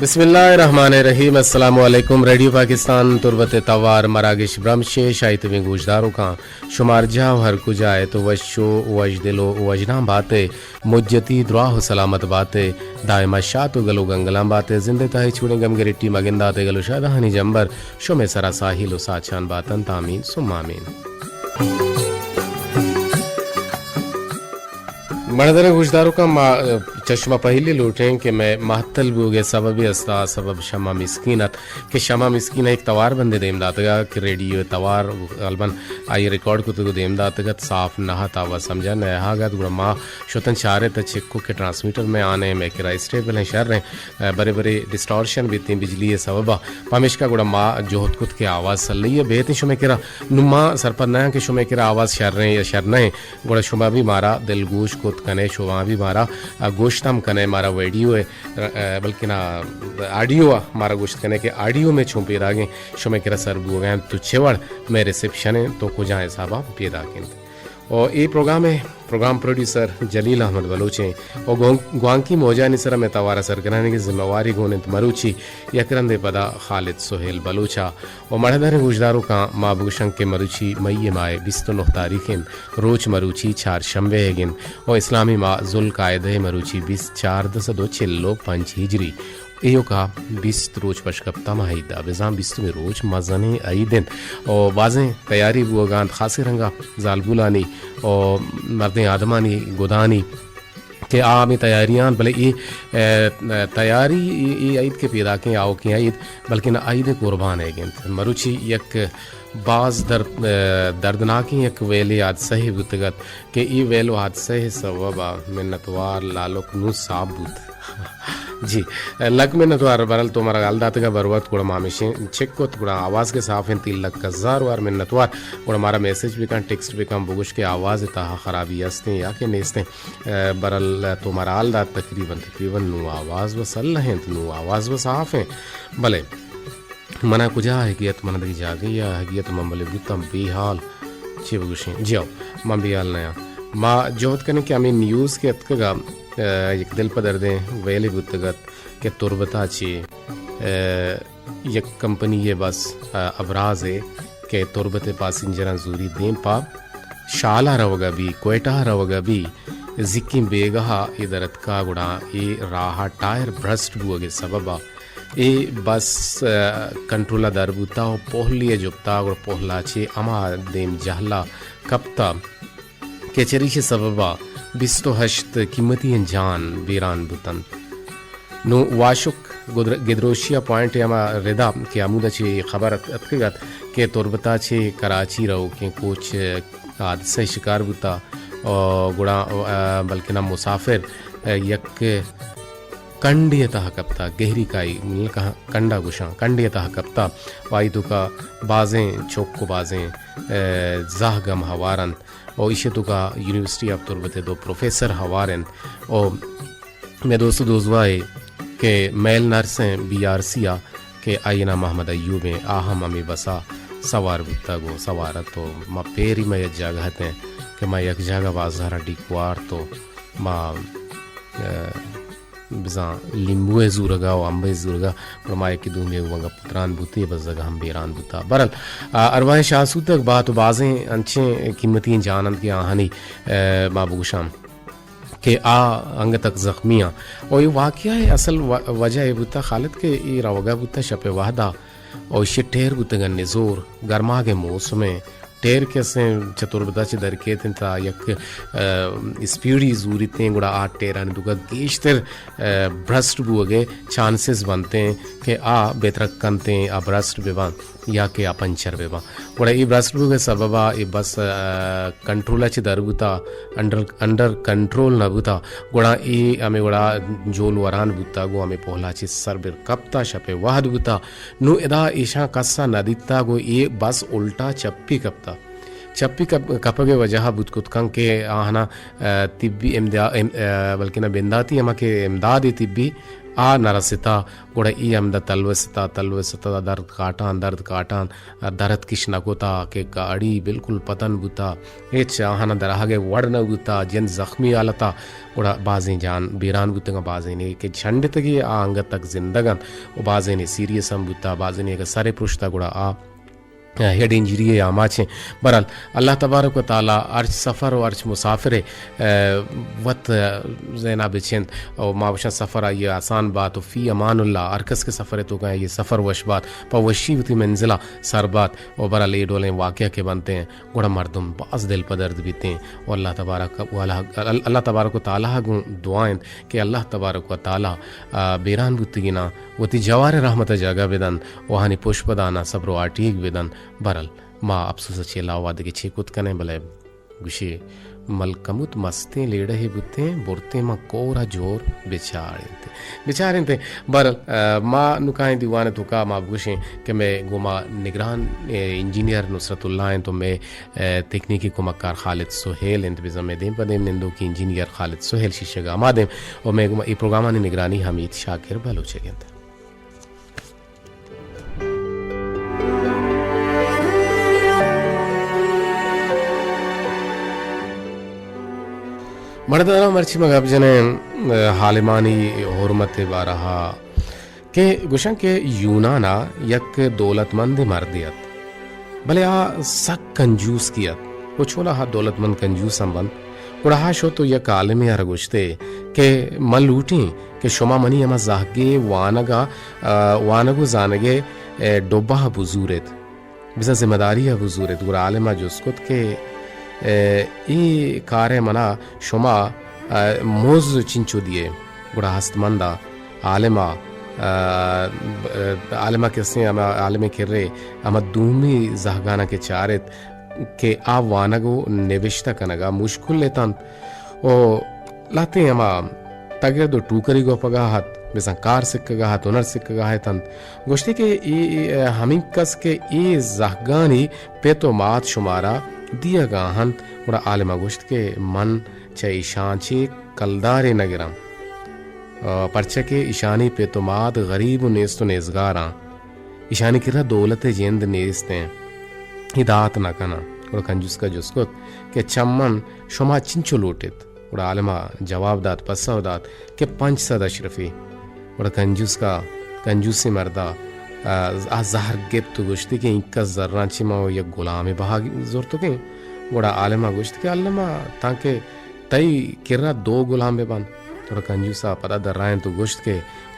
بسم اللہ الرحمن الرحیم۔ السلام علیکم۔ ریڈیو پاکستان تربت توار مراگش برمش، شاہی تمیں گوشداروکاں، شمار جاہ و ہر کجا ات و وش و وش دل و وژناں بات ء، مجتی دراہ و سلامت بات ء، دائما شات و گل و گنگلاں بات ء، زند ء تہ ء چوڑیں گم گریٹی مگندات ء، گل و شادہانی جمبر شمے سرا ساہیل و ساچان باتنت۔ آمین ثم آمین۔ مڑدر گوشداروکاں، ما چہ شما پہلی لوٹیں کہ مئے مہتل بوگ ء سببے است، آ سبب شما مسکین ات کہ شما مسکین ء یک توار بندے دیم داتگ ات کہ ریڈیو توار غالباً آئی ریکارڈ کتگ و دیم داتگ ات، صاف نہ ات، آ وت سمجھا نہ آہگ ات، گڑا ما شتن چارت چک کو کہ ٹرانسمیٹر مئے آنے، مئے کرا اسٹیبل ہیں، شر ہیں، برے برے ڈسٹارشن بیتیں بجلی ء سبب ء، پمیشکا گڑا ما جہد کت کہ آواز سلئی ء بیتیں شمئے کرا۔ نوں ما سرپد نہ آں کہ شمئے کرا آواز شر ہیں یا شر نہ ہیں۔ گڑا شما بھی مارا دلگوش کت کنے، شما بھی مارا، آ، گوشت ہم کنے، مارا ویڈیو ء، آ، بلکنا آڈیو ء مارا گوشت کنے کہ آڈیو میں چون پیداگیں شمئے کرا سر بوگا انت تو چہ وڑ مئے ریسپشن انت تو کجا حسابا پیداگ انت۔ او اے پروگرام ء پروگرام پروڈیوسر جلیل احمد بلوچ انت۔ او گون-، گوانکی موجانی سرا مئے توارا سر کنانی کہ ذمہ واری گون انت مروچی یک رندے پدا خالد سہیل بلوچا۔ و مڑداریں گوشداروکاں ما بگوشاں کہ مروچی مئی ء ماہ ء بیست و نہ تاریخ انت، روچ مروچی چارشنبے ئیگ انت و اسلامی ماہ ذوالقاعدہ ء مروچی بیست، چاردہ سد و چل و پنچ ہجری۔ ایوکا بیست روچ پش کپتہ ما عید ء، بزاں بیستمی روچ مزنیں عید انت و بازیں تیاری بوگا انت، خاصیں رنگا زالبولانی و مردیں آدمانی گدانی کہ آ ہمے تیاریاں، بلے اے، اے، تیاری اے، اے عید کہ پیداکیں آؤکیں عید، بلکن عید قربان ئیگ انت۔ مروچی یک باز در-، اے، دردناکیں یک ویلے حادثہ ئے بوتگ ات کہ اے ویل و حادثہ ئے سبب ء منتوار لالک نوں ساپ بوت۔ جی، لک منتوار برل تو مارا گال داتگ ء بر وقت گڑا ما ہمیشیں چک کت گڑا آواز کہ صاف انت، لک ہزار وار منتوار۔ گڑا مارا میسج بکن، ٹیکسٹ بکن، بگوش کہ آواز تہا خرابی استیں یا کہ نیستیں۔ ء، برل تو مارا حال دات، تقریباً، تقریباً نوں آواز و سلہ انت، نوں آواز و صاف انت۔ بلے منا کجا ہگیت، من دگہ جاگہے یا ہگیت، من بلے بوتاں بے حال۔ چے بگوشیں؟ جی ہو، من بے حال نیاں۔ ما جہد کنیں کہ ہمے نیوز کہ اتکگا، ء، یک دل پہ دردیں ویلے بوتگ ات کہ تربتا چے، ء، یک کمپنی ء بس، ء، ابرازے کہ تربت ء پاسنجراں زوری دیم پہ شال ء روگ ء بی، کوئٹہ ء روگ ء بی، زکیں بیگہ ء اے درتکا گڑا اے راہ ء ٹائر برسٹ بوگ ء سبب ء اے بس، ء، کنٹرول ء در بوتا و پہلی ء جپتا گڑا پہلا چے ہما دیم جہلا کپتا۔ کہ چریشی سببا بیست و ہشت قیمتی جان بیران بوتنت۔ نوں واشک گدر-، گدروشیا پوائنٹ ہما ردا کہ ہمودا چہ خبر ات-، اتکگ ات کہ تربتا چہ کراچی روکیں کوچ حادثہ شکار بوتا و گڑا، آ، بلکنا مسافر، آ، یک کنڈے تہا کپتا، گہری کائی، مطلب کہ کنڈا گوشاں، کنڈے تہا کپتا و آئی توکا بازیں چک و بازیں، آ، زہگ ہم ہوار انت۔ و ایشی توکا یونیورسٹی آف تربت ء دو پروفیسر ہوار انت و مئے دوست دوزواہ ء کہ میل نرس ء بی آر سی ء کہ آئی نام محمد ایوب ء، آ ہم ہمے بس ء سوار بوتگ و سوار ات و ما پیری مئے یک جاگہ اتیں کہ ما یک جاگہ بازار ء ڈیک وارت و ما، ء، بزاں لیمبو ء زورگا و امب ء زورگا، گڑا ما یکے دومی ء گوں گپ و تران بوتیں، بزگ ہم بیران بوتا۔ بہرحال، آ، ارواہ شاہ سوتگ بات و بازیں انچیں قیمتی جان انت کہ آہانی، آ، ما بگوشاں کہ آ انگتک زخمی آں۔ و اے واقعہ ء اصل و-، وجہ اے بوتا خالد کہ اے روگا بوتا شپ ء وہدا و ایشی ٹیر بوتگن نزور، گرماگ ء موسم ء ٹیر کہ استیں چہ تربتا چہ در کیت انت، آ یک، آ، اسپیڈی زوریتیں، گڑا آ ٹیرانی توکا گیشتر، آ، برسٹ بوگ ء چانسز بنتیں کہ آ بے ترک کنتیں، آ برسٹ بہ باں یا کہ آ پنچر بہ باں۔ گڑا اے برسٹ بوگ ء سبب ء اے بس، آ، کنٹرول ء چہ در بوتا، انڈر، انڈر کنٹرول نہ بوتا، گڑا اے ہمے وڑا جول وران بوتا، گوں ہمے پوہلا چہ سر بر کپتا، شپ ء وہد بوتا۔ نوں ادا ایشاں کس ء نہ دیتگ و اے بس الٹا چپی کپتگ۔ چپی کپ-، کپگ ء وجہ ء بوت کت کنت کہ آہاں، آ، طبی امدا-، ام-، آ، بلکنا بنداتی ہما کہ امداد طبی آ نہ رستا، گڑا اے ہمدا تلوستا، تلوستا، درد کاٹان، درد کاٹان، درد کش نہ کتا کہ گاڑی بالکل پتن بوتا، ہچ آہانا دراہگے وڑ نہ بوتا، جند زخمی حالتا، گڑا بازیں جان بیران بوتگاں، بازینے کہ چنڈتگی آ انگت تک زندگ انت و بازینے سیریس ہم بوتا، بازینے اگہ سرے پرشتا گڑا آ ہیڈ انجری ءِ آماچ ایں۔ بہرحال، اللہ تبارک و تعالی ہرچ سفر و ہرچ مسافرے، ء، وت، ء، ذہنا بچنت و ما گوشاں سفر آئی آسان بات و فی امان اللہ، ہر کس کہ سفر توکا ایں، آئی سفر وش بات، پہ وشی وتی منزلا سر بات و بہرحال اے ڈولیں واقعہ کہ بنت ایں، گڑا مردم باز دل پہ درد بیت ایں و اللہ تبارک و، اللہ تبارک و تعالی گوں دعا انت کہ اللہ تبارک و تعالی، ء، بیران بوتگیناں وتی جوار رحمت ء جاگہ بدنت و آہانی پشپداناں صبر و آٹیگ بدنت۔ بہرحال، ما اپسوز ء چہ علاوہ دگہ چے کت کنیں، بلے گوشی ملکموت مستیں لیڑہے بوتیں، برتیں من کور ء جور بچاڑینت۔ بچارینت۔ بہرحال، ء، ما نکائیں دیوان ء توکا ما بگوشیں کہ مئے گوما نگران، ء، انجینئر نصرت اللہ انت و مئے ء، تکنیکی کمکار خالد سہیل انت، بزاں مئے دیم پہ دیم نندوکی انجینئر خالد سہیل شیشگ ء آماد انت و مئے گوما اے پروگرامانی نگرانی حمید شاکر بلوچ ء انت۔ مڑداراں مرچی ما گپ جنیں، ء، عالمانی حرمت ء بارہا کہ گوشن کہ یونان ء یک دولتمندیں مردے ات، بلے آ سک کنجوسکی ات۔ و چونا آ دولتمند کنجوس ہم بنت، گڑا آ شت و یک عالمے ء را گوشتے کہ من لوٹیں کہ شما منی ہما زہگے وانگ ء، ء، وانگ و زانگ ء، ء، ڈبہ ء بزور ایت۔ بزاں ذمہ داری ء بزور ایت۔ گڑا عالم ء جست کت کہ، ء، اے کار ء منا شما، ء، مز چنچو دیئے؟ گڑا ہستمند ء عالم ء، ء، عالم ء کسیں ہما عالم ء کرے ہما دومی زہگاناں کہ چارت کہ آ وانگ و نبشتہ کنگ ء مشکل اتنت۔ و لہتیں ہما تگرد و ٹوکری گوپگا ات، بزاں کار سکگا ات، ہنر سکگا اتنت۔ گوشتی کہ اے، اے، ہمینکس کہ اے زہگانی پت و مات شمارا دیگا انت، گڑا عالما گوشت کہ من چہ ایشان چے کلدارے نگراں، آ، پرچہ کہ ایشانی پت و مات غریب و نیست و نیزگاراں، ایشانی کرا دولت جند نیست انت، اے دات نہ کناں۔ گڑا کنجوسکا جست کت کہ چہ من شما چنچو لوٹیت؟ گڑا عالما جواب دات، پسو دات کہ پنچ سد اشرفی۔ گڑا کنجوسکا، کنجوسیں مردا، آ، آ زہر گپت و گوشتی کہ اینکس زراں چی ما یک گلامے بہا زرتگیں۔ گڑا عالما گوشت کہ الما تانکہ تئی کرا دو گلام بہ بنت۔ گڑا کنجوسا پدا درائینت و گوشت کہ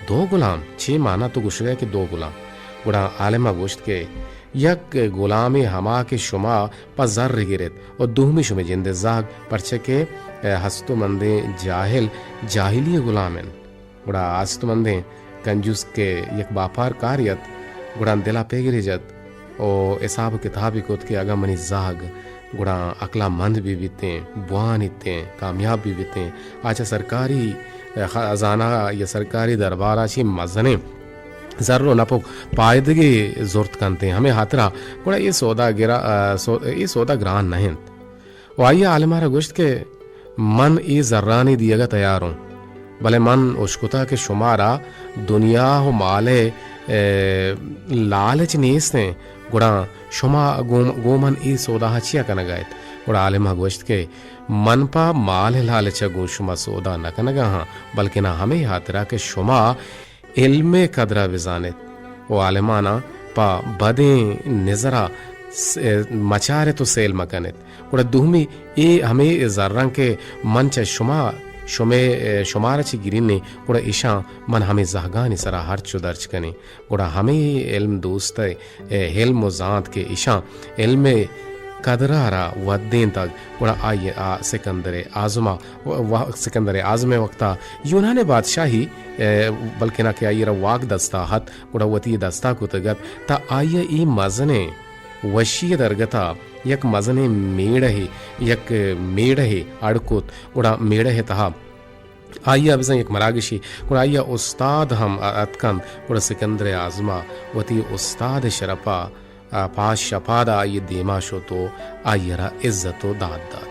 دو گلام؟ چے مانا تو گوشگئے کہ دو گلام؟ گڑا عالما گوشت کہ یک گلامے ہما کہ شما پہ زر گرت و دومی شمئے جند ء زہگ، پرچہ کہ، ء، ہستمندیں جاہل جاہلی ء گلام انت۔ گڑا ہستمندیں کنجوس کہ یک باپار کارے ات، گڑا دل ء پگر جت و حساب و کتابے کت کہ اگاں منی زہگ گڑا عقل ء مند بہ بیتیں، بوان ایتیں، کامیاب بہ بیتیں، آ چہ سرکاری، ء، خزانہ یا سرکاری دربار ء چہ مزنیں زر و نپ و پائدگے زرت کنتیں، ہمے ہاترا گڑا اے سودا گرا-، ء، سو-، اے سودا گران نہ انت۔ و آئی ء عالم ء را گوشت کہ من اے زرانی دیگ ء تیار اوں، بلے من اشکتا کہ شمارا دنیا و مال ء، ء، لالچ نیست انت، گڑا شما گوں، گوں من اے سودا ء چیا کنگ ء ات؟ گڑا عالم ء گوشت کہ من پہ مال ء لالچ ء گوں شما سودا نہ کنگ ء آں، بلکنا ہمے ہاترا کہ شما علم ء قدر ء بزان ایت و عالماناں پہ بدیں نظر ء س-، مچار ایت و سیل مکن ایت۔ گڑا دومی اے ہمے زراں کہ من چہ شما، شمے، شمارا چہ گرینیں، گڑا ایشاں من ہمے زہگانی سرا ہرچ و درچ کنیں۔ گڑا ہمے علم دوست ء علم و زانت کہ ایشاں علم ء قدر ء را ودینتگ، گڑا آئی ء سکندر اعظم ء و-، و-، سکندر اعظم ء وقتا یونان ء بادشاہی، ء، بلکنا کہ آئی ء را واک دستا ات، گڑا وتی دستا کتگ ات، تا آئی ء اے مزنیں وشی ء درگتا یک مزنیں میڑہے، یک میڑہے اڑ کت، گڑا میڑہ ء تہا آئی ء بزاں یک مراگشے، گڑا آئی ء استاد ہم اتکنت، گڑا سکندر اعظم ء وتی استاد ء شرپ ء پاش شپاد ء آئی ء دیما شت و آئی ء را عزت و داد دات۔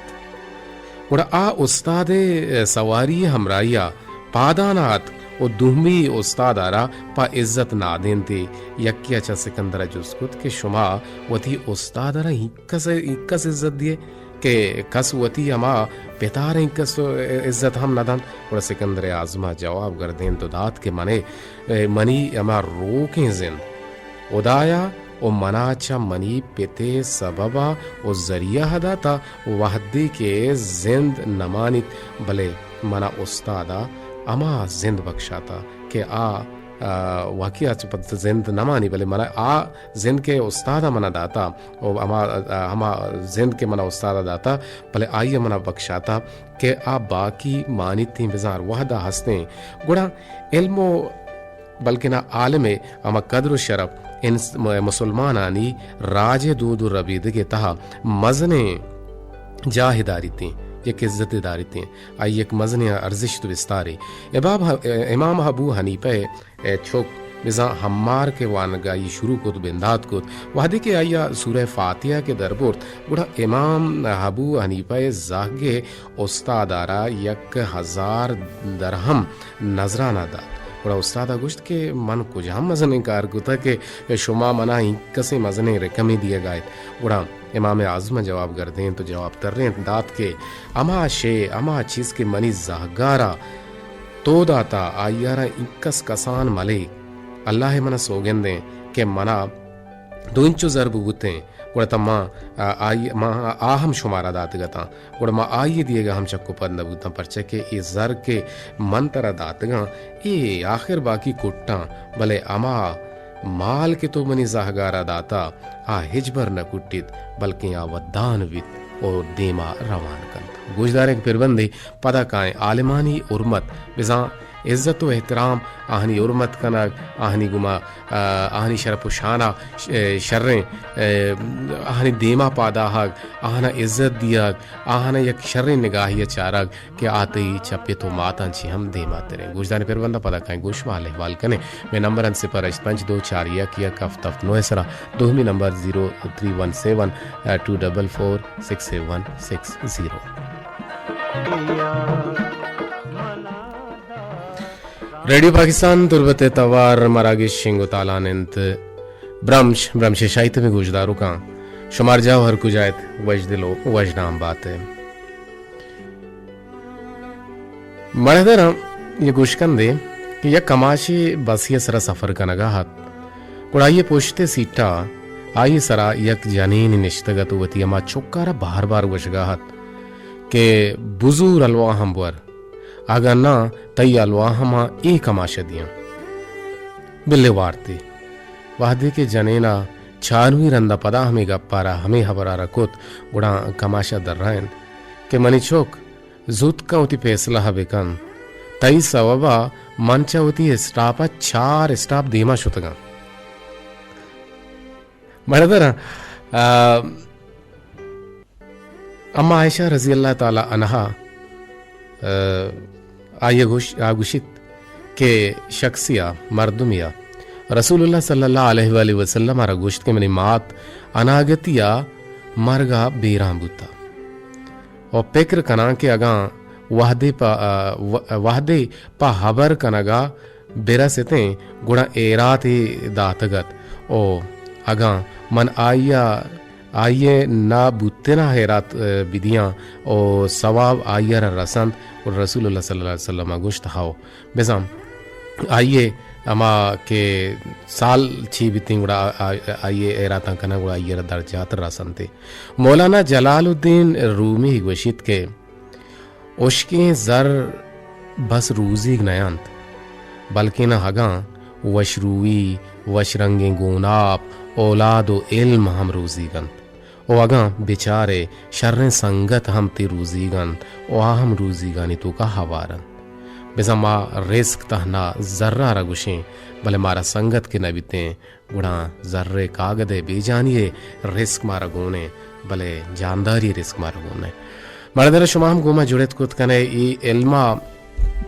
گڑا آ استاد ء سواری ء ہمراہی ء پادان ء اتک و دومی استاد ءَ را پہ عزت نادینتے۔ یکے ءَ چہ سکندر ءَ جست کت کہ شما وتی استاد ءَ را اینکس، اینکس عزت دیئے کہ کس وتی ہما پت ءَ را اینکس عزت ہم نہ دنت۔ گڑا سکندر اعظم ءَ جواب گردینت و دات کہ من، منی ہما روکیں زند ہدایا و منا چہ منی پت ءِ سبب ءَ و ذریعہ ءَ داتا، وہدے کہ زند نہ مانیت، بلے منا استاد ءَ ہما زند بخشاتا کہ آ، آ، واقعی آ چہ پد زند نہ مانی، بلے منا آ زند کہ استاد ءَ منا داتا، و ہما، ہما زند کہ منا استاد ءَ داتا، بلے آئی ءَ منا بخشاتا کہ آ باقی مانیتیں، بزاں ہر وہد ءَ ہستیں۔ گڑا علم و بلکنا عالم ءِ ہما قدر و شرپ انس-، م-، مسلمانانی راج ءِ دود و ربیدگ ءِ تہا مزنیں جاہے داریتیں، یک عزتے داریتیں، آئی یک مزنیں ارزشت و بستارے۔ اباب ہ-، امام ابو حنیفہ ءِ چک بزاں حمار کہ وانگائی شروع کت، بندات کت، وہدے کہ آئی ءَ سورہ فاتحہ کہ در برت، گڑا امام ابو حنیفہ ءِ زہگ ءِ استاد ءَ را یک ہزار درہم نذرانہ دات۔ گڑا استاد ءَ گوشت کہ من کجام مزنیں کار کتگ کہ شما منا اینکسیں مزنیں رقمے دیگ ءَ ات؟ گڑا امام اعظم ءَ جواب گردینت و جواب ترینت دات کہ ہما شے، ہما چیز کہ منی زہگ ءَ را تو داتا، آئی ءَ را اینکس کسان ملے۔ اللہ ءِ منا سوگندیں کہ منا دو انچو زر بوتیں، گڑا تاں ما، آ، آئی، ما آ ہم شمارا داتگ اتاں۔ گڑا ما آئی ءِ دیگ ءَ ہم چک و پد نہ بوتاں، پرچا کہ اے زر کہ من ترا داتگاں، اے آخر باقی کٹاں، بلے ہما مال کہ تو منی زہگارا داتا، آ ہچبر نہ کٹیت، بلکیں آ ودان بیت و دیما روان کنت۔ گوشداریں کہ پربندے پدا کائیں عالمانی حرمت، بزاں عزت و احترام، آہانی حرمت کنگ، آہانی گما، آ، آہانی شرپ و شانا ش-، شریں، آ، آہانی دیما پاداہگ، آہانا عزت دیگ، آہانا یک شریں نگاہی ءَ چارگ کہ آ تئی چہ پت و ماتاں چی ہم دیماتریں۔ گوشداریں پربنداں پدا کائیں گوش ماں حال احوال کنیں۔ مئے نمبر انت صفر ہشت پنچ دو چار یک یک ہفت ہفت نو ءِ سرا، دومی نمبر زیرو تھری ون سیون ٹو ڈبل فور سکس سیون سکس زیرو۔ ریڈیو پاکستان تربت ءِ توار مراگش شنگ و تالان انت۔ برمش، برمش ءِ شاہی تمیں گوشداروکاں شمار جاہ و ہر کجا ات، وش دل و وش نام بات ءِ۔ مڑدراں یہ گوشکندے کہ یک کماشے بسے ءِ سرا سفر کنگا ات، گڑا آئی ءِ پشت ءِ سیٹا آئی ءِ سرا یک جنینے نشتگ ات و وتی ہما چکارا بار بار گوشگا ات کہ بزور الواہم بور، اگاں ناں تئی الواہماں اے کماشا دیاں۔ بلے وارتی۔ وہدے کہ جنینا چارمی رندا پدا ہمے گپارا، ہمے ہبرارا کت، گڑا کماشا درائینت کہ منی چک، زوت کن وتی پیسلہ ءَ بکن۔ تئی سوبا من چہ وتی اسٹاپا چار اسٹاپ دیما شتگاں۔ مڑدراں، آ، اما عائشہ رضی اللہ تعالی عنہا، آ، آئی گوش-، آ گوشیت کہ شخصیا، مردمیا، رسول اللہ صلی اللہ علیہ وآلہ وسلم ءَ را گوشت کہ منی مات اناگتیا مرگا بیران بوتا۔ و پکر کناں کہ اگاں وہدے پہ، آ، و-، وہدے پہ ہبر کنگا برستیں، گڑا ایراتے داتگ ات۔ و اگاں من آئیا، آئی ءِ نہ بوتنا ہیرات، آ، بدیاں و ثواب آئی ءَ را رسنت، گڑا رسول اللہ صلی اللہ علیہ وسلم ءَ گوشت، ہئو۔ بزاں آئی ءِ ہما کہ سال چی بیتیں، گڑا آ-، آ-، آئی ءِ ہیراتاں کناں، گڑا آئی ءَ را درجات رسنت۔ مولانا جلال الدین رومی گوشیت کہ ہشکیں زر بس روزیگ نہ انت، بلکیں اگاں وشروی، وش رنگیں گوناپ، اولاد و علم ہم روزیگ انت۔ و اگاں بچارے شریں سنگت ہم تئی روزیگ انت و آ ہم روزیگانی توکا ہوار انت۔ بزاں ما رزق تہنا زرا را گوشیں، بلے مارا سنگت کہ نہ بیتیں، گڑا زر ءِ کاگد ءِ بے جانی ءِ رزق مارا گون انت، بلے جانداری ءِ رزق مارا گون نہ انت۔ مڑدر، شما ہم گوں ما جڑت کت کنے، اے علما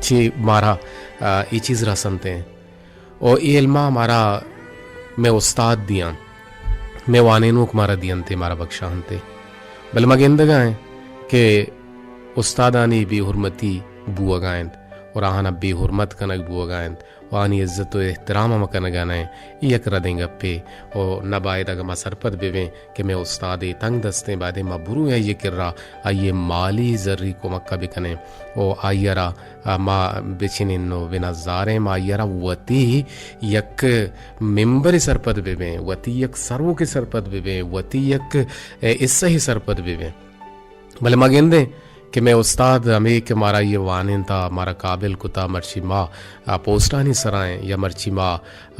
چی مارا، آ، اے چیز رسنت انت۔ و اے علما مارا مئے استاد دیاں، مئے وانینوک مارا دینتے، مارا بخشانتے۔ بلے ما گندگا ایں کہ استادانی بے حرمتی بوگا انت۔ اور آہانا بے حرمت کنگ بوگا انت و آنی عزت و احترام ہم کنگا نہ انت۔ اے یک ردیں گپے و نہ باید اگہ ما سرپد ببیں کہ مئے استادے تنگ دستیں، بایدیں ما برویں آئی کرا، آئی مالی زری کمکا بکنیں و آئی را، آ، ما بچنین و بنزاریں، ما آئی را وتی یک ممبرے سرپد ببیں، وتی یک سروکے سرپد ببیں، وتی یک، اے، حصہے سرپد ببیں۔ بلے ما گندیں کہ مئے استاد ہمے کہ مارا یہ وانینتا، مارا قابل کتا، مرچی ما، آ، پوسٹانی سرائیں یا مرچی ما،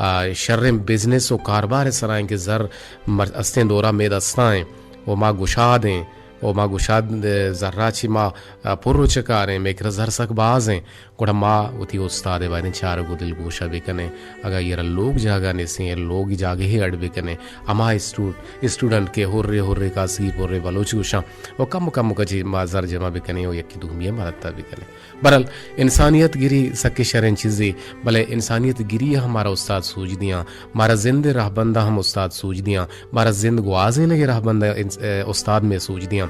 آ، شریں بزنس و کاربار سرائیں کہ زر مر-، استیں دورا مئے دستائیں و ما گشادیں و ما گشاد، آ، زرا چی ما، آ، پر و چکاریں، مئے کرا زر سک بازیں۔ گڑا ما وتی استاد ء بایدیں چارگ و دلگوش ء بکنیں۔ اگاں ایرا لوگ جاگہ نیستیں، ایرا لوگ جاگہے اڈ بکنیں۔ ہما اسٹو-، اسٹوڈنٹ کہ ہرے ہرے کاسگی پرے بلوچ گوشاں و کم کم کچی ما زر جمع بکنیں و یکی دومی ء مدد ء بکنیں۔ بہرحال انسانیت گری سکیں شریں چیزے، بلے انسانیت گری ء ہم مارا استاد سوج دیاں، مارا زند ء رہبند ء ہم استاد سوج دیاں، مارا زند گوازینگ ء رہبند ء انس-، ء استاد مئے سوج دیاں۔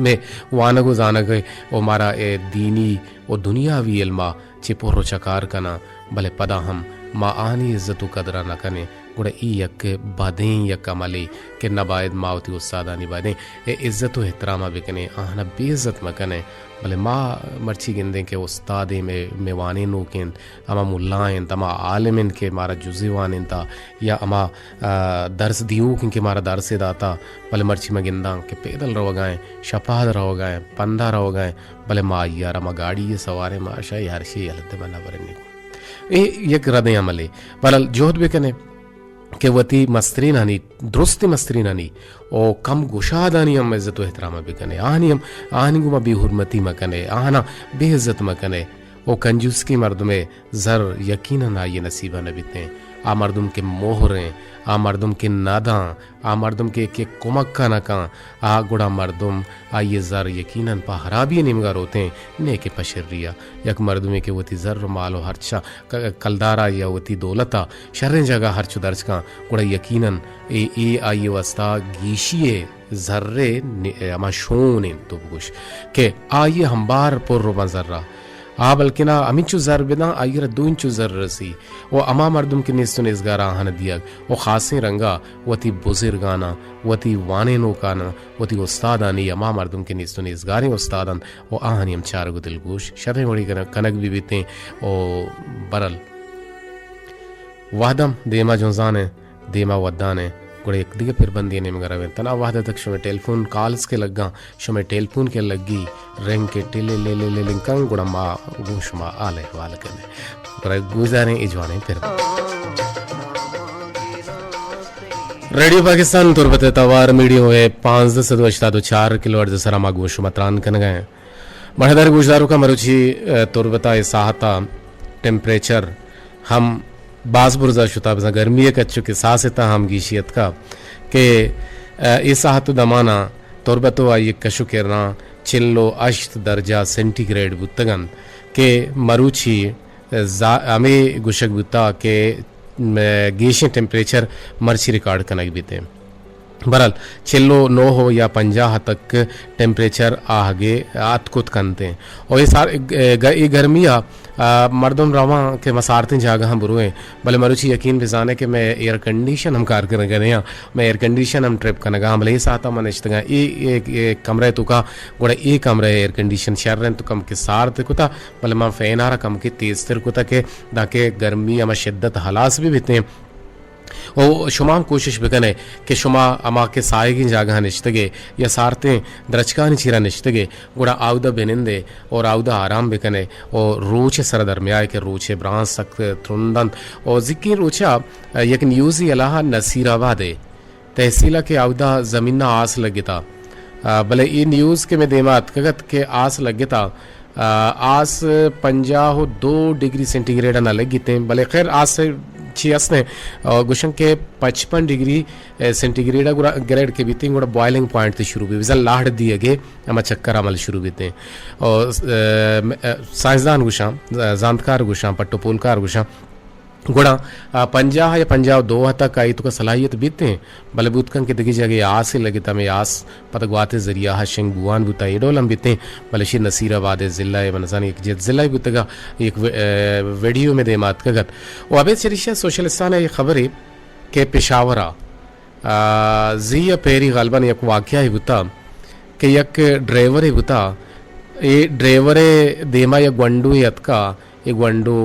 مئے وانگ و زانگ ء و مارا اے دینی و دنیاوی علما چہ پر و چکار کناں، بلے پدا ہم ما آہانی عزت و قدرا نہ کنیں، گڑا ای یک بدیں یک عملے کہ نہ باید ما وتی استادانی بایدیں اے عزت و احتراما بکنیں، آہانا بے عزت مکنیں۔ بلے ما مرچی گندیں کہ استادے مئے، مئے وانینوک انت، ہما ملا انت، ہما عالم انت کہ مارا جزے وانینتا، یا ہما، آ، درس دیوک انت کہ مارا درسے داتا، بلے مرچی ما گنداں کہ پیدل روگا ایں، شپاد روگا ایں، پندا روگا ایں، بلے ما آئی ء را ما گاڑی ء سواریں، ما شاہی ہر شے یلہ دے ما نہ بریں نگو۔ اے یک ردیں عملے۔ بہرحال جہد بکنیں کہ وتی مسترینانی، درست مسترینانی و کم گشادانی ہم عزت و احترام بکنیں۔ آہانی ہم، آہانی گوما بے حرمتی مکنیں، آہانا بے عزت مکنیں۔ و کنجوسکیں مردمے زر یقیناً آئی نصیبا نہ بیتیں۔ آ مردم کہ مہریں، آ مردم کہ نداں، آ مردم کہ، کہ کمک کنکاں، آ گڑا مردم آئی زر یقیناً پہ ہرابی نیمگا روتیں، نئے کہ پہ شریا۔ یک مردمے کہ وتی زر و مال و ہرچا ک-، کلدارا یا وتی دولتا شریں جاگہ ہرچو درچ کاں، گڑا یقیناً اے، اے آئی واسطہ گیشی اے زرے نی-، ہما شون انت تو بگوش کہ آئی ہمبار پر رو بن زرا۔ آ بلکنا ہمینچو زر بداں، آئی را دو انچو زر رسی۔ و ہما مردم کہ نیست و نیزگار آہان دیگ و خاصیں رنگا وتی بزرگاناں، وتی وانینوکاناں، وتی استادانی، ہما مردم کہ نیست و نیزگاریں استادان و آہانی ہم چارگ و دلگوش شریں وڑی کن-، کنگ بی بیتیں و برل وہدم دیما جنزانیں۔ دیما ودان ء گڑا یک دگہ پربندی ء نیمگ ء رویں۔ تنا وہد ء تک شمئے ٹیلیفون کالز کہ لگاں، شمئے ٹیلیفون کہ لگی، رنگ کہ ٹلے لے لے لے لنکاں، گڑا ما گوں شما حال احوال کنیں۔ گڑا گوزاریں اے جوانیں پربند۔ ریڈیو پاکستان تربت ء توار میڈیم ویو پانزدہ سد و ہشتاد و چار کلو ہرٹز ء سرا ما گوں شما تران کنگا ایں۔ مہدار گوشداروکاں مروچی، ء، تربت ء اے ساعت ء ٹمپریچر ہم باز برزا شتا، بزاں گرمی ء کچو کہ ساس ء تہ ہم گیشی اتکا کہ، ء، اے ساعت و دمانا تربت و آئی کش و کرا چل و ہشت درجہ سینٹی گریڈ بوتگ انت کہ مروچی، ء، زا-، ہمے گوشگ بوتا کہ، م-، گیشیں ٹمپریچر مرچی ریکارڈ کنگ بیتیں۔ بہرحال، چل و نو یا پنجاہ تک ٹمپریچر آہگے اتکت کنتیں۔ و اے سار-، گ-، اے گرمی ء، آ، مردم رواں کہ ما سارتیں جاگہاں برویں، بلے مروچی یقین بزانے کہ مئے ایئر کنڈیشن ہم کار کنگا نیاں، مئے ایئر کنڈیشن ہم ٹرپ کنگا، بلے اے ساعتا ما نشتگاں اے، اے، اے کمرہ توکا، گڑا اے کمرہ ایئر کنڈیشن شر انت تو کم کہ سارت کتا، بلے ما فین آرا کم کہ تیزتر کتا کہ دانکہ گرمی ہما شدت ہلاس بہ بیتیں۔ و شما ہم کوشش بکنے کہ شما ہما کہ ساہگیں جاگہاں نشتگے یا سارتیں درچکانی چیرا نشتگے، گڑا آودا بنندے اور آودا آرام بکنے اور روچ سر درمیائے کہ روچ برانز سک ترند انت۔ اور زکی روچا یک نیوزی علاحہ نصیر آباد ہے تحصیل کہ آودا زمین آس لگتا۔ آ، بلے اے نیوز کہ میں دیما اتکگت کہ آس لگتا، آ، آس پنجاہ و دو ڈگری سینٹی گریڈ نہ لگیتیں، بلے خیر آس چی استیں، آ، گوشن کہ پچپن ڈگری، اے، سینٹی گریڈ گرا-، گریڈ کے بیتیں، گڑا بوائلنگ پوائنٹ تے شروع بی، بزن لاہڑ دیگے، اما چکر عمل شروع بیتیں۔ اور، اے، م-، اے، سائنسدان گوشاں، ز-، زانتکار گوشاں، پٹو پولکار گوشاں، گڑا، آ، پنجاہ یا پنجاہ و دو تک آئی توکا صلاحیت بیتیں، بلے بوت کن کہ دگہ جاگہے آسے لگت، ہمے آس پدا گوات ءِ ذریعہ ءَ شنگ بوان بوتا، اے ڈول ہم بیتیں، بلے شی نصیر آباد ءِ ضلع ءِ، من زاناں یک جت ضلع بوتگا، یک و-، آ، ویڈیو مئے دیما اتکگ ات۔ و ابید چریشی ءَ سوشلستان ءِ خبرے کہ پشاور ءَ آ، زی ءَ پیری غالباً یک واقعہ بوتا کہ یک ڈرائیورے بوتا، اے ڈرائیور ءِ دیما یک گونڈوے اتکا، اے گونڈو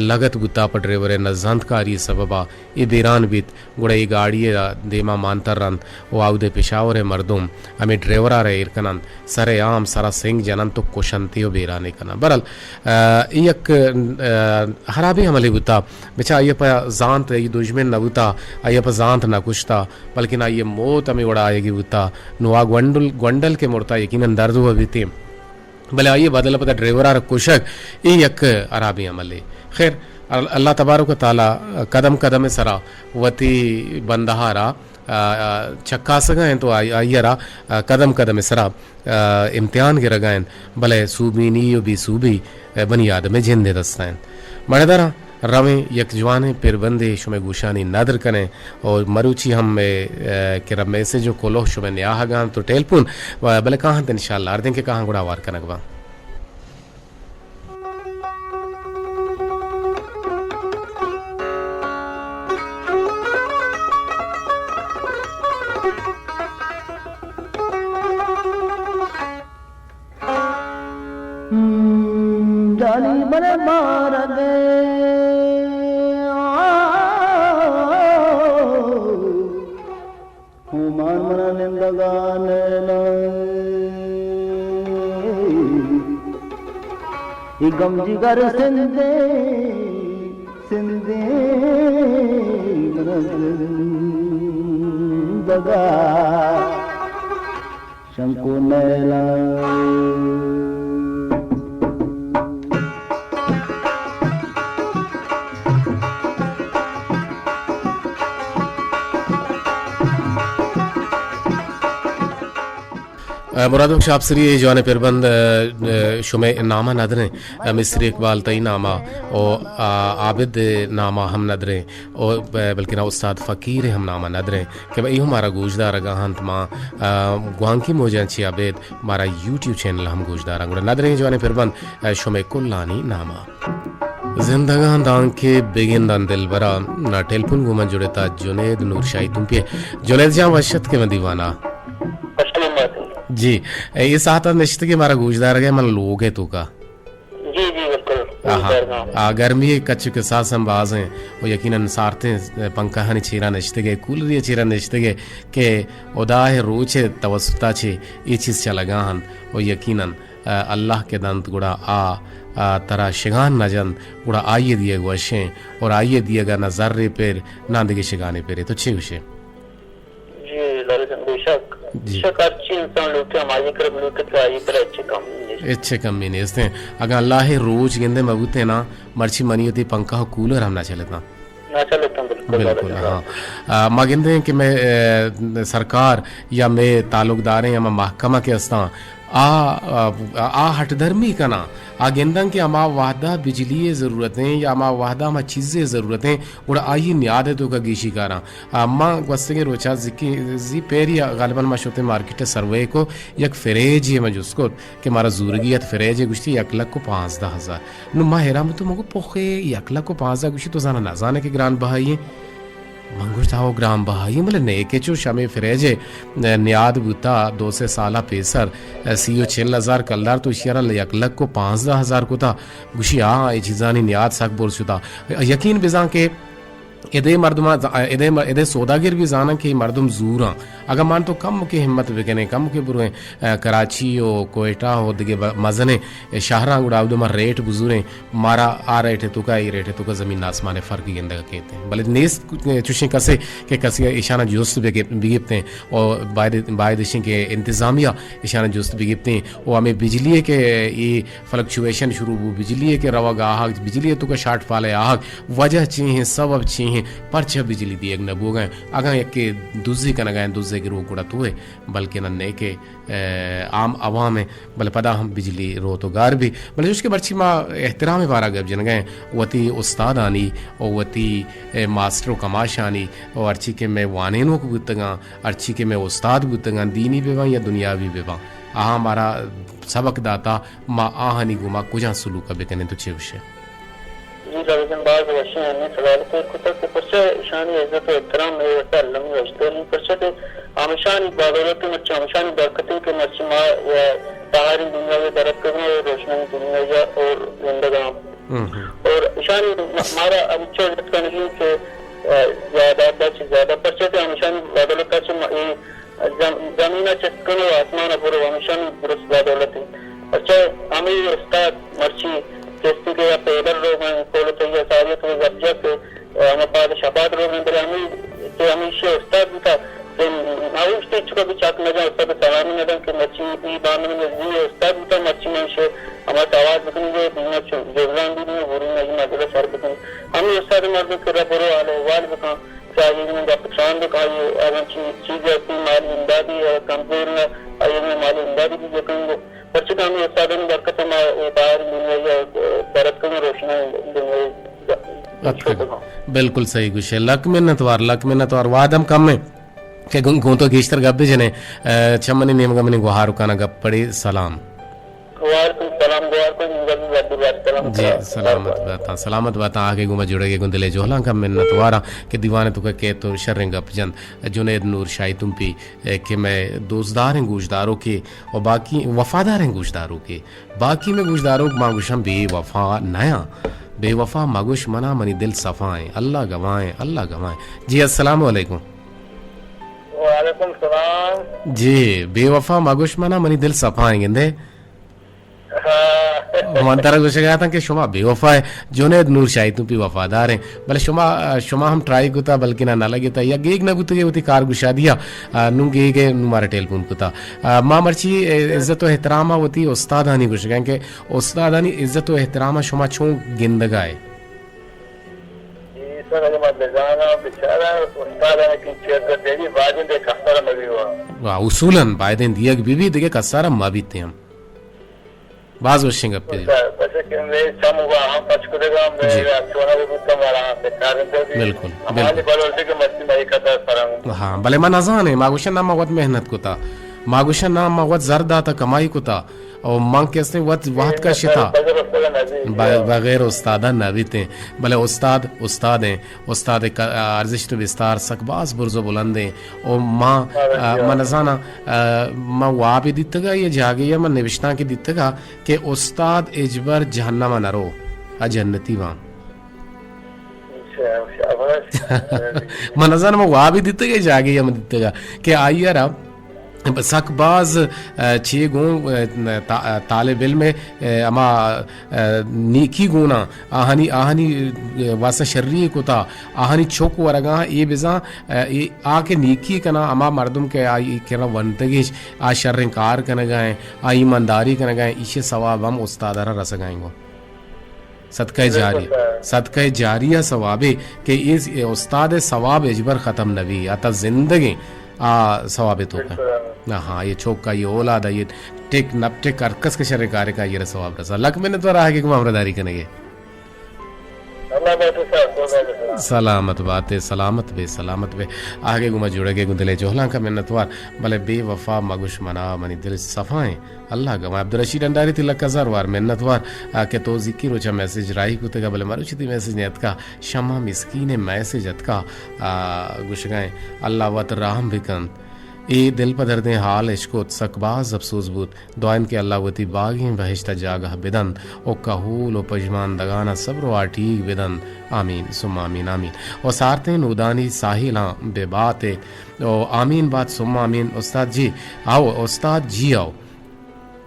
لگت بوتا پہ ڈرائیور ءِ نزانتکاری ءِ سبب ءَ اے بیران بیت، گڑا اے گاڑی ءِ دیما مانتر رند و آودے پشاور ءِ مردم ہمے ڈرائیور ءَ را ایر کنند، سر عام سرا سنگ جنند و کشنتی و بیرانے کنند۔ بہرحال، آ، اے یک، آ، ہرابیں عملے بوتا۔ بچا آئی ءَ پہ زانت، آئی دژمن نہ بوتا، آئی ءَ پہ زانت نہ کشتا، بلکن آئی ءِ موت ہمے وڑا آیگی بوتا۔ نوں آ گونڈل، گونڈل کہ مرتا یقیناً درد بہ بیتیں۔ بلے آئی ءِ بدل ءَ پدا ڈرائیور ءَ را کشگ، اے یک ہرابیں عملے۔ خیر، ال-، اللہ تبارک و تعالیٰ قدم قدم ءِ سرا وتی بندہ ءَ را، آ، آ، چکاسگا انت و آئی، آئی ءَ را، آ، قدم قدم ءِ سرا آ، امتحان گرگا انت، بلے سوبینی و بے سوبی، آ، بنی آدم ءِ جند ءِ دستا انت۔ مڑداراں، رویں یک جوانیں پربندے شمئے گوشانی ندر کنیں و مروچی ہم مئے، آ، کرا میسج و کلوہ شمئے نیاہگا انت و ٹیلپون، و بلے کاہنت انشاءاللہ، ہردیں کہ کاہاں گڑا ہوار کنگ باں۔ جانی بلے مارگ ءَ ہومان منا نندگا نیلا۔ اے گم جگر سندے، سندے منا زندگا شنکو نیلا۔ مراد بخش آپسری، اے جوانیں پربند، آ، آ، شمئے نام ءَ ندریں، آ، مستری اقبال تئی نام ءَ و، آ، عابد نام ءَ ہم ندریں و ب-، بلکنا استاد فقیر ہم نام ءَ ندریں کہ بہ اے ہم مارا گوشدارگا انت، ما، آ، گوانکی موجاں چہ ابید مارا یوٹیوب چینل ہم گوشداراں۔ گڑا ندریں جوانیں پربند، آ، شمئے کلانی نام ءَ۔ زندگاں دانکہ بگنداں دلبرا، نا ٹیلپون گوں من جڑتا جنید نور شاہی تمپی۔ جنید جان، وش اتکے من دیوانا۔ وش آمد۔ جی، اے ساعت نشتگے مارا گوشدارگے من لوگے توکا۔ جی، جی، بالکل۔ آہا۔ گوشدارگاں۔ آ، گرمی کچ کساس ہم باز ہیں و یقیناً سارتیں پنکھانی چیرا نشتگے، کولری چیرا نشتگے کہ ہدا ءِ روچ ءِ توسطا چہ اے چیز چلگا ہن و یقیناً، آ، اللہ کہ دنت گڑا آ، آ، ترا شگان نہ جنت، گڑا آئی ءِ دیگ وشیں اور آئی ءِ دیگا نہ زرے پر، نہ دگہ شگانے پرے۔ تو چے گوشے؟ جی، لال جان، بے شک۔ جی۔ شک ہرچی انسان لوٹے، ہمائی کرا لوٹے تو آئی کرا ہچ کمی نیست۔ ہچ کمی نیست ہیں۔ اگاں اللہ ءِ روچ گندے مبوتے نا، مرچی منی وتی پنکھا و کولر ہم نہ چلتاں۔ نہ چلتاں، بالکل، بالکل، لال جان۔ ہاں۔ آ، ما گندیں کہ مئے، آ، سرکار یا مئے تعلقداریں یا مئے محکمہ کہ استاں، آ، آ، آ ہٹ درمی کناں، آ گنداں کہ ہما وہدہ بجلی ءِ ضرورتیں یا ہما وہدہ ہما چیزے ضرورتیں، گڑا آئی نیاد ءِ توکا گیشی کاراں۔ آ، ما گوستگیں روچا زکی، زی پیری غالباً ما شتیں مارکیٹ ءَ سروے کو، یک فریجے ما جست کت کہ مارا زورگی ات، فریجے گوشتی یک لکھ و پانزدہ ہزار۔ نوں ما حیران بوتوں، من گو پخے یک لکھ و پانزدہ، گوشی تو زانا نزانے کہ گران بہائی ہیں؟ من گوشت، ہاو گران بہائی، بلے نیکہ چوش ہمے فریج ءِ نیاد بوتا، دو سے سال ءَ پیسر سی و چل ہزار کلدار، تو ایشی را یک لکھ و پانزدہ ہزار کتا۔ گوشی، ہاں، اے چیزانی نیاد سک برز شتا۔ یقین بزاں کہ ادے مردماں ز-، ادے م-، ادے سوداگر بھی زاناں کہ اے مردم زوراں۔ اگاں مان تو کم کہ ہمت بکنیں، کم کہ برویں، اے، کراچی و کوئٹہ و دگہ ب-، مزنیں شہراں، گڑا اودے ما ریٹ بزوریں، مارا آ ریٹ ءِ توکا، اے ریٹ ءِ توکا زمین آسمان ءِ فرق گندگ ءَ کیت۔ بلے نیست چوشیں کسے کہ کسے ایشاناں جست بگ-، بگپتیں و باید، باید ایشیں کہ انتظامیہ ایشاناں جست بگپتیں و ہمے بجلی ءِ کہ اے فلکچویشن شروع بو، بجلی ءِ کہ روگ آہگ، بجلی ءِ توکا شارٹ فال ءِ آہگ، وجہ چی ہیں، سبب چی ہیں؟ پرچہ بجلی دیگ نہ بوگا ایں؟ اگاں یکے دزی کنگا ایں، دزے گروک گڑا تو ئے، بلکن انّے کہ، اے، عام عوام ایں، بلے پدا ہم بجلی روت و گار بی۔ بلے چوش کہ مرچی ما احترام بارا گپ جنگا ایں، وتی استادانی و وتی، اے، ماسٹر و کماشانی و ہرچی کہ مئے وانینوک بوتگاں، ہرچی کہ مئے استاد بوتگاں، دینی بہ باں یا دنیاوی بہ باں، آہاں مارا سبق داتا، ما آہانی گوما کجام سلوک ءَ بکنیں، تو چے گوشے؟ جی، لازم باز وشیں ہمے سوال پر کتگ کہ پرچہ ایشانی عزت و احترام مئے واسطہ المی اشتر انت، پرچہ کہ ہمیشانی بدولت، مرچی ہمیشانی برکت انت کہ مرچی ما و تہاریں دنیا ءَ در اتکگاں و روشنائیں دنیا ءَ اور زندگاں۔ ہم ہم۔ اور ایشانی م-، مارا ہمچو عزت کنگی کہ، آ، زیادہ چہ زیادہ، پرچہ کہ ہمیشانی بدولت چہ ما اے زم-، زمین ءَ چست کن و آسمان ءَ برو، ہمیشانی درست بدولت انت۔ پرچہ ہمے استاد مرچی کسے کہ یا پیدل روگ ءَ انت، کول تئی ءَ ساری ءَ تو گپ جت کہ ہما پاد شپاد روگ ءَ انت، بلے ہمے کہ ہمیشی استاد بوتا کہ نہ اوشتی چکا بھی چک نہ جان، استاد سلامی نہ دن کہ مرچی ای باندا من زی استاد بوتا، مرچی من شے ہما سوال بکنی گے، دیما چو جبران بھی نہیں، بوری نہیں مدرسہ سر بکنی۔ ہمے استاد مردم کہ را برو حال احوال بکن، چاہیے من گپ تران بکن، آئی اگاں چی-، چیزے ہستی مالی امدادی، آ، کمزور نہ، آئی من مالی امدادی بھی بکن گو۔ پرچہ کہ ہمیں استادانی برکت ما اے باہر دنیا یا، آ، برت کن روشنا دنیا اتکگ۔ بالکل صحیح گوشے۔ لک منت وار، لک منت وار۔ وہد ہم کم ایں کہ گوں، گوں تو گیشتر گپ بجنیں۔ آ، چہ منی نیمگا منی گوہار کانا گپ پڑے۔ سلام۔ وعلیکم السلام، گوار کو زندہ بات، سلام جی، کرا۔ سلامت باتاں، سلامت باتاں۔ آگے گوما جڑگے گوں دلے جوہلاں کا منت واراں کہ دیوانے تو کہ تو شریں گپ جن۔ جنید نور شاہی تمپی، اے، کہ میں دوستداریں گوشدارو کے و باقی وفاداریں گوشدارو کے، باقی میں گوشدارو ما گوشاں بے وفا نیاں۔ بے وفا مگوش منا، منی دل صفائیں، اللہ گواہیں، اللہ گواہیں۔ جی، السلام علیکم۔ وعلیکم السلام۔ جی، بے وفا مگوش منا، منی دل صفائیں گندے۔ ہاں۔ من ترا گوشگ ءَ اتاں کہ شما بے وفا ئے، جنید نور شاہی تو بھی وفادار ایں، بلے شما، شما ہم ٹرائی کتا، بلکہ نہ، نہ لگتا، یا گیگ نہ بوتگے وتی کار گشادی ءَ، آ، نوں گیگ ئے، نوں مارا ٹیلیفون کتا۔ آ، ما مرچی، اے، عزت و احترام ءَ وتی استادانی گوشگ ءَ ایں کہ استادانی عزت و احترام ءَ شما چون گندگ ءَ ئے؟ جی سر، اگہ ما بزاناں، بچاراں، استادانی کہ چیئر کر دیگی، باید انت کسر مبی ہوا۔ واہ، اصولاً باید انت دیگ بی بی، دگہ کسر مبیت ہم۔ باز وشیں گپے۔ بس، بس کہ مئے چم و ہم پچ کتگ، ہم جی۔ چونا بوتگ، مارا ہم بکار انت۔ بالکل، ہمانی بالکل۔ بلوچی کہ مستی مئے قدر فرنگ۔ ہاں، بلے ما نزانیں، ما گوشن نہ ما وت محنت کتا۔ ما گوشن نہ ما وت زر داتا، کمائی کتا۔ او من کہ استیں وت وقت کشتا۔ بغیر استاد نہ بیت۔ ب-، بغیر استاد نہ بیتیں۔ بلے استاد، استاد ایں۔ استاد ءِ ک-، ارزشت و بستار سک باز برز و بلند ایں۔ او ما، آ، من نزاناں، آ، ما وابے دیتگا یا جاگے یا من نوشتانکے دیتگا کہ استاد ہچبر جہنم ءَ نہ رو، آ جنتی باں۔ شاباش۔ من نزاناں ما وابے دیتگا یا جاگے یا من دیتگا کہ آئی ءَ را سک باز، آ، چے گوں، آ، تا-، طالب علم ءِ، آ، ہما، آ، نیکی گونا آہانی، آہانی، آ، واسطہ شری کتا، آہانی چک ورگا اے بزاں، آ، اے آ کہ نیکی کنا، ہما مردم کہ آئی کرا ونتگش، آ شریں کار کنگا ایں، آ ایمانداری کنگا ایں، ایشی ثواب ہم استاد را رسگا ایں گو۔ صدقہ جاری، صدقہ جاریہ ثوابے کہ اے استاد ثواب ہچبر ختم نہ بی، آ تا زندگیں آ ثواب توکا۔ ہاں، یہ چوک کا، یہ اولاد ہے، یہ ٹک نپ ٹک ہر کس کے شر کارے کا یہ ثواب رسا۔ لک منت وار آگے کو ہمراہ داری کنگے۔ سلامت باتے، سلامت بے، سلامت بے۔ آگے گما جڑگے گوں دلے جوہلاں کا منت وار، بلے بے وفا مگوش منا، منی دل صفائیں۔ اللہ گواہ۔ عبدالرشید انڈاری تی لک ہزار وار منت وار، آ، کہ تو زکی روچا میسج راہی کتگا، بلے مروچی تی میسج نیتکا، شما مسکین میسج اتکا، آ، گوشگائیں، اللہ وت رحم بکنت۔ اے دل پہ دردیں حال اشکت، سک باز افسوس بوت۔ دعا انت کہ اللہ وتی باگیں بہشت جاگہ بدنت و کہول و پژماندگان صبر و آٹیگ بدنت۔ آمین ثم آمین، آمین۔ و سارتیں نودانی ساحلاں ببات۔ و آمین بات ثم آمین۔ استاد جی، آؤ، استاد جی، آؤ۔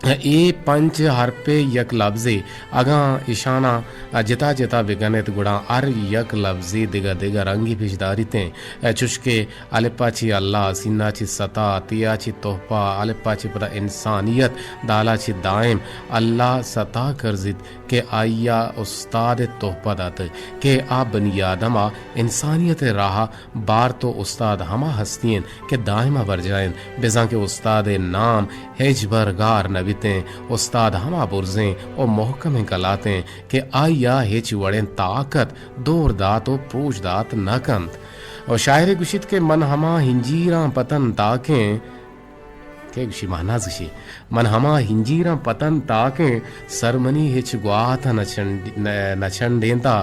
اے پنچ حرپ ءِ یک لبزے، اگاں ایشاناں جتا جتا بہ کنیت، گڑا ہر یک لبزے دگہ دگہ رنگے پیش داریت ایں۔ چوشکہ الپ ءَ چہ اللہ، سین ءَ چہ ستا، تے ءَ چہ تحفہ، الپ ءَ چہ پدا انسانیت، دال ءَ چہ دائم۔ اللہ ستا کرزیت کہ آئی ءَ استاد ءِ تحفہ داتگ کہ آ بنی آدم ءَ انسانیت ءِ راہ ءَ بارت ءُ استاد ہما ہستی انت کہ دائم ءَ برجاہ انت، بزاں کہ استاد ءِ نام ہچبر گار نہ بیت انت۔ استاد ہما برزیں ءُ مھکمیں کلات انت کہ آئی ءَ ہچ وڑیں طاقت دور دات ءُ پروش دات نہ کنت۔ ءُ شاعرے گوشیت کہ من ہما ہنجیراں پتن تاکیں، کئے گوشی؟ مہناز گوشی، من ہما ہنجیراں پتن تاکیں، سر منی ہچ گوات ءَ نہ چنڈ-، نہ، نہ چنڈینتا۔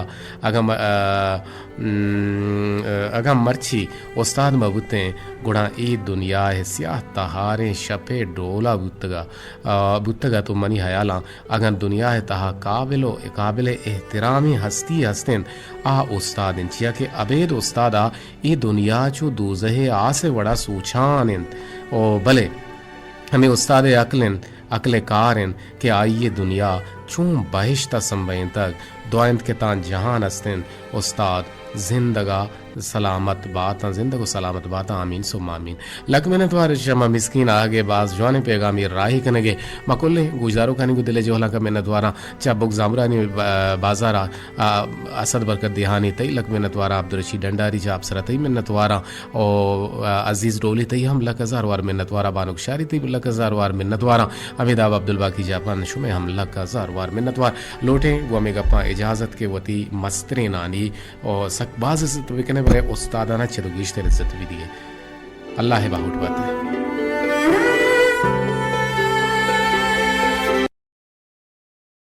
اگاں م-، آ، م-، اگاں مرچی استاد مہ بوتیں، گڑا اے دنیا ءِ سیاہ تہاریں شپ ءِ ڈول ءَ بوتگ ءَ، آ، بوتگ ات ءُ منی ہیالاں اگاں دنیا ءِ تہا قابل ءُ قابل احترامیں ہستی ہست انت، آ استاد انت، چیا کہ ابید استاد ءَ اے دنیا چو دوزہ ءِ آس ءِ وڑا سوچان انت۔ او بلے ہمے استاد ءِ عقل انت، عقل ءِ کار انت کہ آئی ءَ دنیا چون بہشت ءَ سمبھینتگ۔ دعا انت کہ تاں جہان است انت، استاد زندگ ءُ سلامت باتاں، زندگ ءُ سلامت باتاں، آمین ثم آمین۔ لک منتوار شما مسکین آہگ ءِ باز جوانیں پیغامے راہی کنگ ءَ۔ ما کلیں گوشداروکانی گوں دل ءِ جہلانک ءَ منتواراں۔ چہ بگ زامرانی با-، بازار ءَ، آ، اسد برکت دیہانی تئی لک منتواراں، عبدالرشید ڈنڈاری چہ اپسرا تئی منتواراں، او، آ، عزیز ڈولی تئی ہم لک ہزار وار منتواراں، بانک شاری تئی لک ہزار وار منتواراں، حمید آب عبدالباقی جاپان شمئے ہم لک ہزار وار منتوار۔ لوٹیں گوں ہمے گپاں اجازت کہ وتی مسترینانی او سک باز عزت بکنئے، بلے استادانا چد و گیشتر عزت بدیئے۔ اللہ ء باہوٹ بات۔